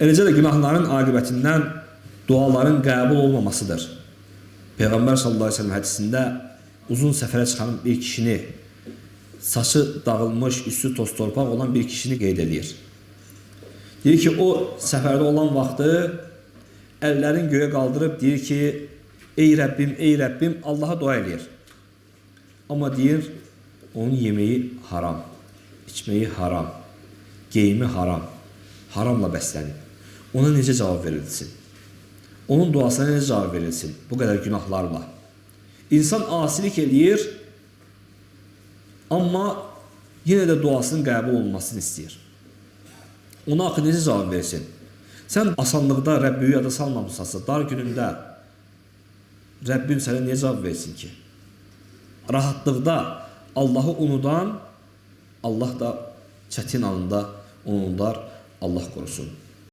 Eləcə də günahların aqibətindən duaların qəbul olmamasıdır. Peyğəmbər sallallahu əleyhi və səlləm hədisində uzun səfərə çıxan bir kişini, saçı dağılmış, üstü toz torpaq olan bir kişini qeyd edir. Deyir ki, o səfərdə olan vaxtı əllərini göyə qaldırıb deyir ki, ey Rəbbim, ey Rəbbim, Allaha dua eləyir. Amma deyir, onun yeməyi haram, içməyi haram, geyimi haram, haramla bəslənib. Ona necə cavab verilsin? Onun duasına necə cavab verilsin bu qədər günahlarla? İnsan asilik eləyir, amma yenə də duasının qəbul olunmasını istəyir. Ona axı necə cavab versin? Sən asanlıqda Rəbbi yada salmamısansa, dar günündə Rəbbin sənə niyə cavab versin ki? Rahatlıqda Allahı unudan, Allah da çətin anında onu unudar, Allah qorusun.